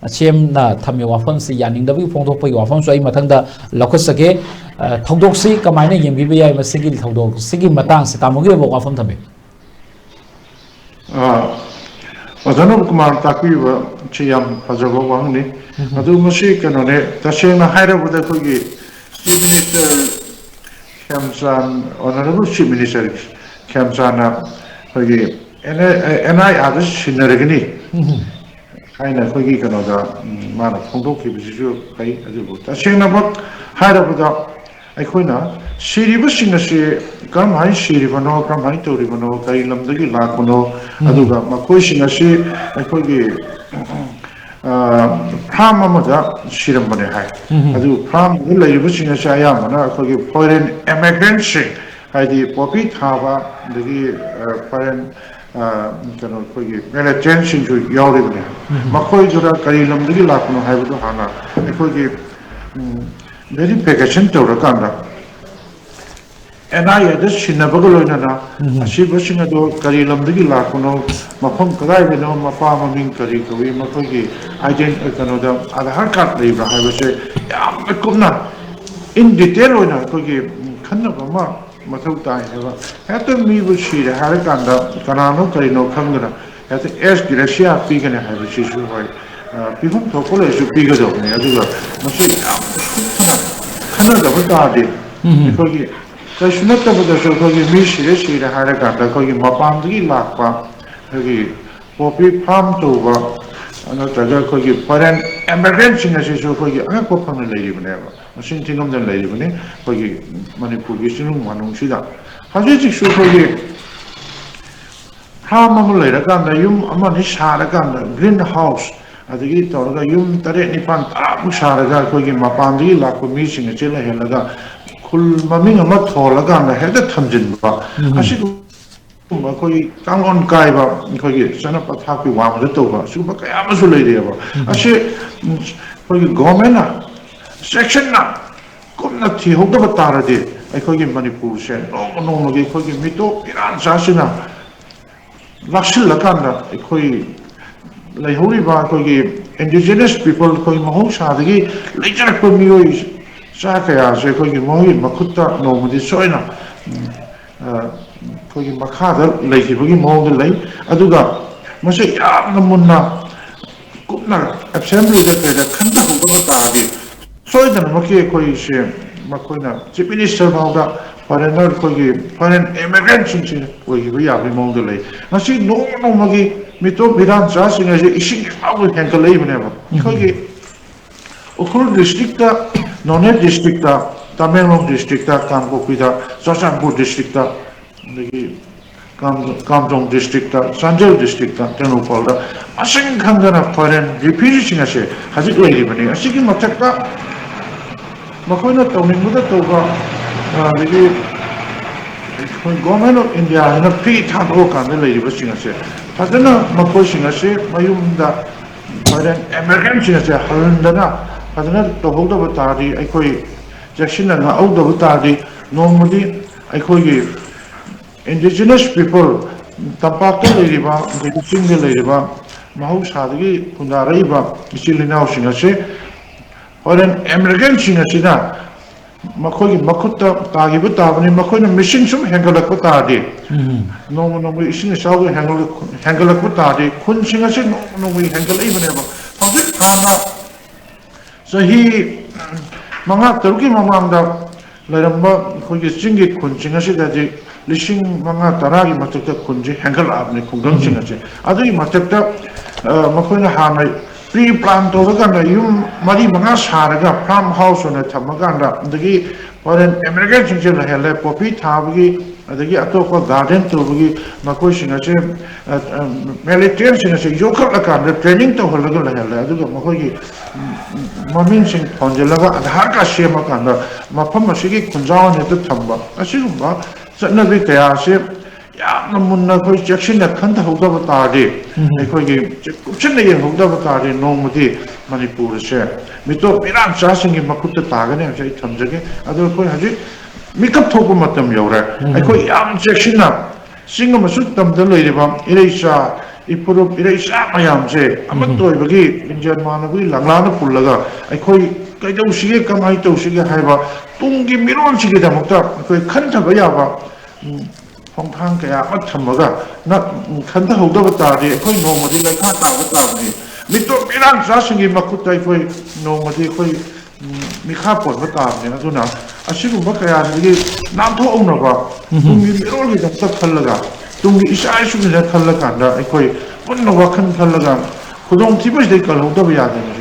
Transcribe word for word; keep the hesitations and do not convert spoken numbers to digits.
ꯑꯁꯦꯝꯅ ꯊꯝꯃꯤ ꯋꯥꯐꯝꯁꯤ ꯌꯥꯅꯤꯡꯗꯕꯒꯤ ꯐꯣꯡꯗꯣꯛꯄꯒꯤ ꯋꯥꯐꯝꯁꯨ ꯑꯩ ꯃꯊꯪꯗ ꯂꯧꯈꯠꯆꯒꯦ꯫ ꯑ, ꯊꯧꯗꯣꯛꯁꯤ ꯀꯃꯥꯏꯅ ꯌꯦꯡꯕꯤꯕ ꯌꯥꯏ? ꯃꯁꯤꯒꯤ ꯊꯧꯗꯣꯛꯁꯤꯒꯤ ꯃꯇꯥꯡꯁꯤ ꯇꯥꯃꯣꯒꯤ ꯑꯣꯏꯕ ꯋꯥꯐꯝ ꯊꯝꯕꯤꯌꯨ꯫ ꯑ, ꯑꯣꯖꯥ ꯅꯕ ꯀꯨꯃꯥꯔ ꯇꯥꯛꯄꯤꯕꯁꯤ ꯌꯥꯝ ꯐꯖꯕ ꯋꯥꯍꯪꯅꯤ꯫ ꯎꯝ꯫ ꯑꯗꯨ ꯃꯁꯤ ꯀꯩꯅꯣꯅꯦ, ꯇꯁꯦꯡꯅ ꯍꯥꯏꯔꯕꯗ ꯑꯩꯈꯣꯏꯒꯤ Chief Minister ꯈꯦꯝꯆꯥꯟ, Honourable Chief Minister ꯈꯦꯝꯆꯥꯟꯅ ꯑꯩꯈꯣꯏꯒꯤ ꯑꯦꯟ ꯑꯥꯏ ꯑꯥꯔꯗ ꯁꯤꯟꯅꯔꯒꯅꯤ ꯎꯝ꯫ ꯍꯥꯏꯅ ꯑꯩꯈꯣꯏꯒꯤ ꯀꯩꯅꯣꯗ, ꯎꯝ, ꯃꯥꯅ ꯐꯣꯡꯗꯣꯛꯈꯤꯕꯁꯤꯁꯨ ꯐꯩ꯫ ꯑꯗꯨꯕꯨ ꯇꯁꯦꯡꯅꯃꯛ ꯍꯥꯏꯔꯕꯗ ꯑꯩꯈꯣꯏꯅ ꯁꯤꯔꯤꯕꯁꯤꯡ ꯑꯁꯤ ꯀꯔꯝꯍꯥꯏꯅ ꯁꯤꯔꯤꯕꯅꯣ, ꯀꯔꯝꯍꯥꯏꯅ ꯇꯧꯔꯤꯕꯅꯣ, ꯀꯔꯤ ꯂꯝꯗꯒꯤ ꯂꯥꯛꯄꯅꯣ, ꯎꯝ꯫ ꯑꯗꯨꯒ ꯃꯈꯣꯏꯁꯤꯡ ꯑꯁꯤ ꯑꯩꯈꯣꯏꯒꯤ, ꯑ, ꯐꯥꯔꯝ ꯑꯃꯗ ꯁꯤꯔꯝꯕꯅꯦ ꯍꯥꯏ꯫ ꯎꯝ꯫ ꯑꯗꯨ ꯐꯥꯔꯝꯗꯨꯗ ꯂꯩꯔꯤꯕꯁꯤꯡ ꯑꯁꯤ ꯑꯌꯥꯝꯕꯅ ꯑꯩꯈꯣꯏꯒꯤ foreign immigrantꯁꯤꯡ, ꯍꯥꯏꯗꯤ ꯄꯣꯄꯤ ꯊꯥꯕ, ꯑꯗꯒꯤ, ꯑ, foreign, ꯑ, ꯀꯩꯅꯣ, ꯑꯩꯈꯣꯏꯒꯤ ꯃꯦꯂꯦꯇ꯭ꯔꯤꯌꯟꯁꯤꯡꯁꯨ ꯌꯥꯎꯔꯤꯕꯅꯦ꯫ ꯎꯝ꯫ ꯃꯈꯣꯏꯗꯨꯅ ꯀꯔꯤ ꯂꯝꯗꯒꯤ ꯂꯥꯛꯄꯅꯣ ꯍꯥꯏꯕꯗꯨ ꯍꯥꯟꯅ ꯑꯩꯈꯣꯏꯒꯤ, ꯎꯝ, verification ꯇꯧꯔꯀꯥꯟꯗ ꯑꯦꯟ ꯑꯥꯏ ꯑꯦꯗ ꯁꯤꯟꯅꯕꯒ ꯂꯣꯏꯅꯅ ꯎꯝ꯫ ꯑꯁꯤꯕꯁꯤꯡ ꯑꯗꯣ ꯀꯔꯤ ꯂꯝꯗꯒꯤ ꯂꯥꯛꯄꯅꯣ, ꯃꯐꯝ ꯀꯗꯥꯏꯗꯅꯣ, ꯃꯄꯥ ꯃꯃꯤꯡ ꯀꯔꯤ ꯀꯧꯏ, ꯃꯈꯣꯏꯒꯤ ꯑꯥꯏꯗꯦꯟ-, ꯀꯩꯅꯣꯗ ꯑꯥꯙꯥꯔ ꯀꯥꯔꯗ ꯂꯩꯕ꯭ꯔꯥ ꯍꯥꯏꯕꯁꯦ ꯌꯥꯝꯅ ꯀꯨꯞꯅ, in detail ꯑꯣꯏꯅ ꯑꯩꯈꯣꯏꯒꯤ ꯈꯟꯅꯕ ꯑꯃ ꯃꯊꯧ ꯇꯥꯏ ꯍꯥꯏꯕ꯫ ꯍꯦꯛꯇ ꯃꯤꯕꯨ ꯁꯤꯔꯦ ꯍꯥꯏꯔꯀꯥꯟꯗ ꯀꯅꯥꯅꯣ ꯀꯔꯤꯅꯣ ꯈꯪꯗꯅ ꯍꯦꯛꯇ ꯑꯦꯁ ꯒ꯭ꯔꯦꯁꯤꯌꯥ ꯄꯤꯒꯅꯤ ꯍꯥꯏꯕꯁꯤꯁꯨ ꯍꯣꯏ, ꯑ, ꯄꯤꯐꯝ ꯊꯣꯛꯄ ꯂꯩꯔꯁꯨ ꯄꯤꯒꯗꯕꯅꯤ꯫ ꯑꯗꯨꯒ ꯃꯁꯤ ꯌꯥꯝ ꯀꯨꯞꯊꯅ ꯈꯟꯅꯗꯕ ꯇꯥꯔꯗꯤ ꯎꯝ꯫ ꯑꯩꯈꯣꯏꯒꯤ ꯀꯩꯁꯨ ꯅꯠꯇꯕꯗꯁꯨ ꯑꯩꯈꯣꯏꯒꯤ ꯃꯤ ꯁꯤꯔꯦ ꯁꯤꯔꯦ ꯍꯥꯏꯔꯀꯥꯟꯗ ꯑꯩꯈꯣꯏꯒꯤ ꯃꯄꯥꯟꯗꯒꯤ ꯂꯥꯛꯄ ꯑꯩꯈꯣꯏꯒꯤ ꯄꯣꯄꯤ ꯐꯥꯔꯝ ꯇꯧꯕ ꯅꯠꯇ꯭ꯔꯒ ꯑꯩꯈꯣꯏꯒꯤ foreign immigrantꯁꯤꯡ ꯑꯁꯤꯁꯨ ꯑꯩꯈꯣꯏꯒꯤ ꯑꯉꯛꯄ ꯐꯪꯅ ꯂꯩꯔꯤꯕꯅꯦꯕ, ꯃꯁꯤꯡ ꯊꯤꯉꯝꯗꯅ ꯂꯩꯔꯤꯕꯅꯤ ꯑꯩꯈꯣꯏꯒꯤ ꯃꯅꯤꯄꯨꯔꯒꯤ ꯆꯤꯡꯅꯨꯡ ꯃꯥꯅꯨꯡꯁꯤꯗ꯫ ꯍꯧꯖꯤꯛ ꯍꯧꯖꯤꯛꯁꯨ ꯑꯩꯈꯣꯏꯒꯤ ꯐꯥꯔꯝ ꯑꯃ ꯂꯩꯔꯀꯥꯟꯗ, ꯌꯨꯝ ꯑꯃ ꯑꯅꯤ ꯁꯥꯔꯀꯥꯟꯗ, green house ꯑꯗꯒꯤ ꯇꯧꯔꯒ ꯌꯨꯝ ꯇꯔꯦꯠ ꯅꯤꯄꯥꯜ ꯇꯔꯥꯃꯨꯛ ꯁꯥꯔꯒ ꯑꯩꯈꯣꯏꯒꯤ ꯃꯄꯥꯟꯗꯒꯤ ꯂꯥꯛꯄ ꯃꯤꯁꯤꯡ ꯑꯁꯤ ꯂꯩꯍꯜꯂꯒ ꯈꯨꯜ ꯃꯃꯤꯡ ꯑꯃ ꯊꯣꯜꯂꯀꯥꯟꯗ ꯍꯦꯛꯇ ꯊꯝꯖꯤꯟꯕ, ꯎꯝ꯫ ꯑꯁꯤꯒꯨꯝꯕ ꯑꯩꯈꯣꯏꯒꯤ ꯀꯥꯡꯂꯣꯟ ꯀꯥꯏꯕ, ꯑꯩꯈꯣꯏꯒꯤ ꯆꯠꯅ ꯄꯊꯥꯞꯀꯤ ꯋꯥꯡꯃꯗ ꯇꯧꯕ ꯁꯤꯒꯨꯝꯕ ꯀꯌꯥ ꯑꯃꯁꯨ ꯂꯩꯔꯤꯑꯕ꯫ ꯎꯝ꯫ ꯑꯁꯤ, ꯎꯝ, ꯑꯩꯈꯣꯏꯒꯤ ꯒꯣꯔꯃꯦꯟꯅ ꯆꯦꯛꯁꯤꯟꯅ ꯀꯨꯞꯅ ꯊꯤꯍꯧꯗꯕ ꯇꯥꯔꯗꯤ ꯑꯩꯈꯣꯏꯒꯤ ꯃꯅꯤꯄꯨꯔꯁꯦ ꯅꯣꯡꯃ ꯅꯣꯡꯃꯒꯤ ꯑꯩꯈꯣꯏꯒꯤ ꯃꯤꯇꯣꯞ ꯏꯔꯥꯟꯆꯥꯁꯤꯅ ꯂꯥꯛꯁꯤꯜꯂꯀꯥꯟꯗ ꯑꯩꯈꯣꯏ ꯂꯩꯍꯧꯔꯤꯕ ꯑꯩꯈꯣꯏꯒꯤ indigenous people, ꯑꯩꯈꯣꯏ ꯃꯍꯧꯁꯥꯗꯒꯤ ꯂꯩꯖꯔꯛꯄ ꯃꯤꯑꯣꯏ ꯆꯥ ꯀꯌꯥꯁꯦ ꯑꯩꯈꯣꯏꯒꯤ ꯃꯈꯣꯏꯒꯤ ꯃꯈꯨꯠꯇ ꯅꯣꯡꯃꯗꯤ ꯁꯣꯏꯅ, ꯎꯝ, ꯑ, ꯑꯩꯈꯣꯏꯒꯤ ꯃꯈꯥꯗ ꯂꯩꯈꯤꯕꯒꯤ ꯃꯑꯣꯡꯗ ꯂꯩ꯫ ꯑꯗꯨꯒ ꯃꯁꯤ ꯌꯥꯝꯅ ꯃꯨꯟꯅ ꯀꯨꯞꯅ assemblyꯗ ꯀꯩꯗ ꯈꯟꯊꯍꯧꯗꯕ ꯇꯥꯔꯗꯤ, ꯁꯣꯏꯗꯅꯃꯛꯀꯤ ꯑꯩꯈꯣꯏꯁꯦ, ꯃꯈꯣꯏꯅ chief minister ꯐꯥꯎꯗ foreigner, ꯑꯩꯈꯣꯏꯒꯤ foreign immigrantꯁꯤꯡꯁꯦ ꯑꯣꯏꯈꯤꯕ ꯌꯥꯕꯒꯤ ꯃꯑꯣꯡꯗ ꯂꯩ꯫ ꯉꯁꯤ ꯅꯣꯡꯃ ꯅꯣꯡꯃꯒꯤ ꯃꯤꯇꯣꯞ ꯃꯤꯔꯥꯟꯆꯥꯁꯤꯡ ꯑꯁꯤ ꯏꯁꯤꯡ ꯏꯆꯥꯎꯗ ꯍꯦꯟꯒꯠꯂꯛꯏꯕꯅꯦꯕ꯫ ꯑꯩꯈꯣꯏꯒꯤ ꯎꯈ꯭ꯔꯨꯜ districtꯇ, ꯅꯣꯅꯦ districtꯇ, ꯇꯃꯦꯡꯂꯣꯡ districtꯇ, ꯀꯥꯡꯄꯣꯛꯄꯤꯗ, ꯆꯨꯔꯆꯥꯟꯄꯨꯔ districtꯇ, ꯑꯗꯒꯤ ꯀꯥꯝ-, ꯀꯥꯝꯖꯣꯡ districtꯇ, ꯆꯥꯟꯗꯦꯜ districtꯇ, ꯇꯦꯡꯅꯧꯄꯜꯗ ꯃꯁꯤꯡ ꯈꯪꯗꯅ foreign refugeeꯁꯤꯡ ꯑꯁꯦ ꯍꯧꯖꯤꯛ ꯂꯩꯔꯤꯕꯅꯤ꯫ ꯑꯁꯤꯒꯤ ꯃꯊꯛꯇ ꯃꯈꯣꯏꯅ ꯇꯧꯅꯤꯡꯕꯗ ꯇꯧꯕ, ꯑꯗꯒꯤ ꯑꯩꯈꯣꯏ Government of India ꯍꯥꯏꯅ free ꯊꯥꯗꯣꯛꯑꯀꯥꯟꯗ ꯂꯩꯔꯤꯕꯁꯤꯡ ꯑꯁꯦ ꯐꯖꯅ ꯃꯈꯣꯏꯁꯤꯡ ꯑꯁꯦ ꯃꯌꯨꯝꯗ foreign immigrantꯁꯤꯡ ꯑꯁꯦ ꯍꯜꯍꯟꯗꯅ ꯐꯖꯅ ꯇꯧꯍꯧꯗꯕ ꯇꯥꯔꯗꯤ, ꯑꯩꯈꯣꯏ ꯆꯦꯛꯁꯤꯟꯅ ꯉꯥꯛꯍꯧꯗꯕ ꯇꯥꯔꯗꯤ, ꯅꯣꯡꯃꯗꯤ ꯑꯩꯈꯣꯏꯒꯤ indigenous people, ꯇꯝꯄꯥꯛꯇ ꯂꯩꯔꯤꯕ, ꯑꯗꯒꯤ ꯆꯤꯡꯗ ꯂꯩꯔꯤꯕ, ꯃꯍꯧꯁꯥꯗꯒꯤ ꯈꯨꯟꯗꯥꯔꯛꯏꯕ ꯏꯆꯤꯜ ꯏꯅꯥꯎꯁꯤꯡ ꯑꯁꯤ foreign immigrantꯁꯤꯡ ꯑꯁꯤꯅ ꯃꯈꯣꯏꯒꯤ ꯃꯈꯨꯠꯇ ꯇꯥꯈꯤꯕ ꯇꯥꯕꯅꯤ꯫ ꯃꯈꯣꯏꯅ ꯃꯤꯁꯤꯡ ꯁꯨꯝ ꯍꯦꯟꯒꯠꯂꯛꯄ ꯇꯥꯔꯗꯤ, ꯎꯝ꯫ ꯅꯣꯡꯃ ꯅꯣꯡꯃꯒꯤ ꯏꯁꯤꯡ ꯏꯆꯥꯎꯒꯤ ꯍꯦꯟꯒꯠꯂꯛ-, ꯍꯦꯟꯒꯠꯂꯛꯄ ꯇꯥꯔꯗꯤ, ꯈꯨꯟꯁꯤꯡ ꯑꯁꯤ ꯅꯣꯡꯃ ꯅꯣꯡꯃꯒꯤ ꯍꯦꯟꯒꯠꯂꯛꯏꯕꯅꯦꯕ꯫ ꯍꯧꯖꯤꯛ ꯍꯥꯟꯅ ꯆꯍꯤ ꯃꯉꯥ ꯇꯔꯨꯛꯀꯤ ꯃꯃꯥꯡꯗ ꯂꯩꯔꯝꯕ ꯑꯩꯈꯣꯏꯒꯤ ꯆꯤꯡꯒꯤ ꯈꯨꯟꯁꯤꯡ ꯑꯁꯤꯗꯗꯤ ꯂꯤꯁꯤꯡ ꯃꯉꯥ ꯇꯔꯥꯒꯤ ꯃꯊꯛꯇ ꯈꯨꯟꯁꯤ ꯍꯦꯟꯒꯠꯂꯛꯑꯕꯅꯤ, ꯈꯨꯡꯒꯪꯁꯤꯡ ꯑꯁꯦ꯫ ꯑꯗꯨꯒꯤ ꯃꯊꯛꯇ, ꯑ, ꯃꯈꯣꯏꯅ ꯍꯥꯟꯅ pre plan ꯇꯧꯔꯀꯥꯟꯗ ꯌꯨꯝ ꯃꯔꯤ ꯃꯉꯥ ꯁꯥꯔꯒ farm house ꯑꯣꯏꯅ ꯊꯝꯃꯀꯥꯟꯗ, ꯑꯗꯒꯤ foreign immigrantꯁꯤꯡꯁꯦ ꯂꯩꯍꯜꯂꯦ, poppy ꯊꯥꯕꯒꯤ, ꯑꯗꯒꯤ ꯑꯇꯣꯞꯄ garden ꯇꯧꯕꯒꯤ, ꯃꯈꯣꯏꯁꯤꯡ ꯑꯁꯦ, ꯑ, ꯑ, militantꯁꯤꯡ ꯑꯁꯦ ꯌꯣꯛꯈꯠꯂꯀꯥꯟꯗ training ꯇꯧꯍꯜꯂꯒ ꯂꯩꯍꯜꯂꯦ꯫ ꯑꯗꯨꯒ ꯃꯈꯣꯏꯒꯤ, ꯎꯝ, ꯃꯃꯤꯡꯁꯤꯡ ꯊꯣꯟꯖꯤꯜꯂꯒ ꯑꯙꯥꯔ ꯀꯥꯔꯗ ꯁꯦꯝꯃꯀꯥꯟꯗ ꯃꯐꯝ ꯑꯁꯤꯒꯤ ꯈꯨꯟꯖꯥꯎ ꯑꯣꯏꯅ ꯍꯦꯛꯇ ꯊꯝꯕ, ꯑꯁꯤꯒꯨꯝꯕ ꯆꯠꯅꯕꯤ ꯀꯌꯥ ꯑꯁꯤ ꯌꯥꯝꯅ ꯃꯨꯟꯅ ꯑꯩꯈꯣꯏ ꯆꯦꯛꯁꯤꯟꯅ ꯈꯟꯊꯍꯧꯗꯕ ꯇꯥꯔꯗꯤ, ꯎꯝ꯫ ꯑꯩꯈꯣꯏꯒꯤ ꯀꯨꯞꯁꯤꯟꯅ ꯌꯦꯡꯍꯧꯗꯕ ꯇꯥꯔꯗꯤ, ꯅꯣꯡꯃꯗꯤ ꯃꯅꯤꯄꯨꯔ ꯑꯁꯦ ꯃꯤꯇꯣꯞ ꯃꯤꯔꯥꯟꯆꯥꯁꯤꯡꯒꯤ ꯃꯈꯨꯠꯇ ꯇꯥꯒꯅꯤ ꯍꯥꯏꯕꯁꯦ ꯑꯩ ꯊꯝꯖꯒꯦ꯫ ꯑꯗꯣ ꯑꯩꯈꯣꯏ ꯍꯧꯖꯤꯛ ꯃꯤꯀꯞ ꯊꯣꯛꯄ ꯃꯇꯝ ꯌꯧꯔꯦ꯫ ꯎꯝ꯫ ꯑꯩꯈꯣꯏ ꯌꯥꯝ ꯆꯦꯛꯁꯤꯟꯅ ꯆꯤꯡ ꯑꯃꯁꯨꯡ ꯇꯝꯗ ꯂꯩꯔꯤꯕ ꯏꯔꯩꯆꯥ, ꯏꯄꯨꯔꯨꯞ ꯏꯔꯩꯆꯥ ꯃꯌꯥꯝꯁꯦ ꯑꯃꯠꯇ ꯑꯣꯏꯕꯒꯤ ꯂꯤꯡꯖꯦꯜ ꯃꯥꯟꯅꯕꯒꯤ ꯂꯪꯂꯥꯅ ꯄꯨꯜꯂꯒ ꯑꯩꯈꯣꯏ ꯀꯩꯗꯧꯁꯤꯒꯦ, ꯀꯃꯥꯏꯅ ꯇꯧꯁꯤꯒꯦ ꯍꯥꯏꯕ ꯇꯨꯡꯒꯤ ꯃꯤꯔꯣꯜꯁꯤꯒꯤꯗꯃꯛꯇ ꯑꯩꯈꯣꯏ ꯈꯟꯊꯕ ꯌꯥꯕ, ꯎꯝ, ꯈꯣꯡꯊꯥꯡ ꯀꯌꯥ ꯑꯃ ꯊꯝꯃꯒ ꯅ-, ꯎꯝ, ꯈꯟꯊꯍꯧꯗꯕ ꯇꯥꯔꯗꯤ ꯑꯩꯈꯣꯏ ꯅꯣꯡꯃꯗꯤ ꯂꯩꯈꯥ ꯇꯥꯕ ꯇꯥꯕꯅꯤ꯫ ꯃꯤꯇꯣꯞ ꯃꯤꯔꯥꯡꯆꯥꯁꯤꯡꯒꯤ ꯃꯈꯨꯠꯇ ꯑꯩꯈꯣꯏ ꯅꯣꯡꯃꯗꯤ ꯑꯩꯈꯣꯏ, ꯎꯝ, ꯃꯤꯈꯥ ꯄꯣꯟꯕ ꯇꯥꯕꯅꯤ꯫ ꯑꯗꯨꯅ ꯑꯁꯤꯒꯨꯝꯕ ꯀꯌꯥꯁꯤꯗꯒꯤ ꯅꯥꯟꯊꯣꯛꯍꯧꯅꯕ ꯇꯨꯡꯒꯤ ꯃꯤꯔꯣꯜꯒꯤꯗꯃꯛꯇ ꯈꯜꯂꯒ, ꯇꯨꯡꯒꯤ ꯏꯆꯥ ꯏꯁꯨꯒꯤꯗ ꯈꯜꯂꯀꯥꯟꯗ ꯑꯩꯈꯣꯏ ꯄꯨꯟꯅ ꯋꯥꯈꯜ ꯈꯜꯂꯒ ꯈꯨꯗꯣꯡꯊꯤꯕꯁꯤꯗꯩ ꯀꯜꯍꯧꯗꯕ ꯌꯥꯗꯦꯅꯦ꯫